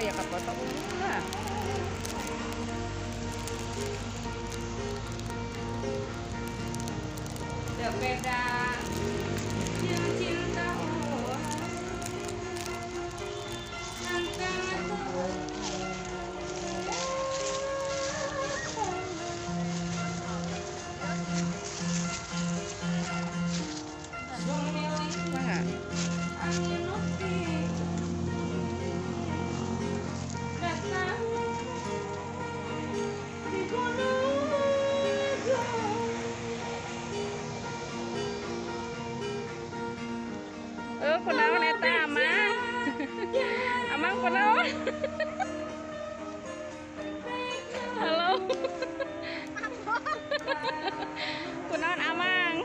Aya ka foto lah. Sepeda yang cinta Oh, kunaon eta amang? Amang kunaon? Halo. Kunaon amang?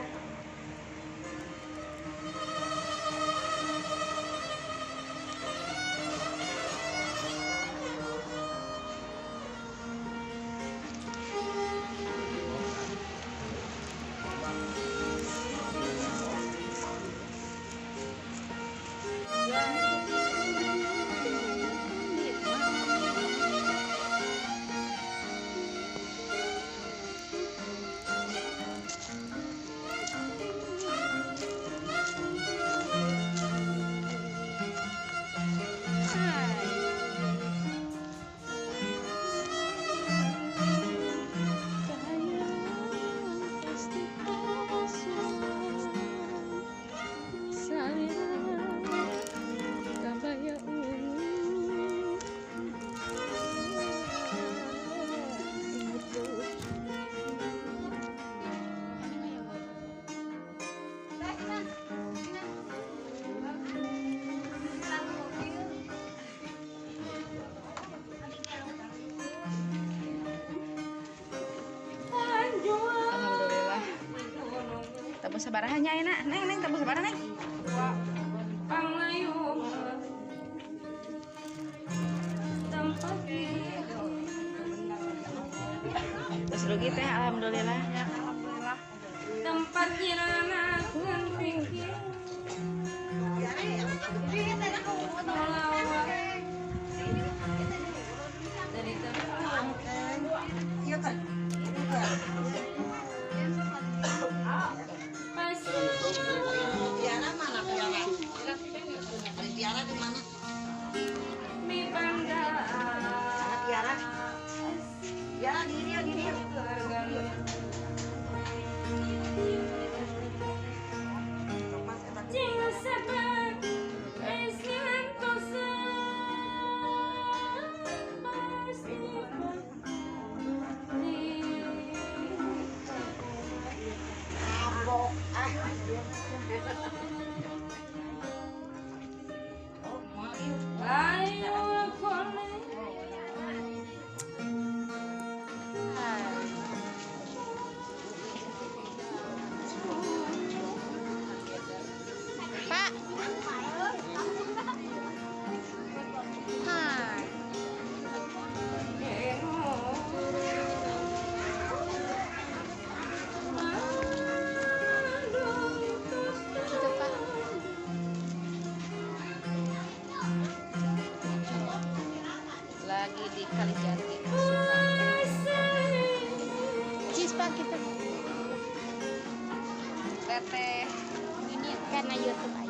Alhamdulillah. Tabu sabaraha nya enak. Neng, neng tabu sabaraha neng. Terus rugi teh alhamdulillah. Ya, alhamdulillah. Tempat Tiara mana Tiara? Tiara di mana? Tiara. Tiara di dia di dia. Pak. Hai. Gitu, Pak. Lagi di Kalijati. Cheese, Pak, kita. Teteh. Ini karena YouTube.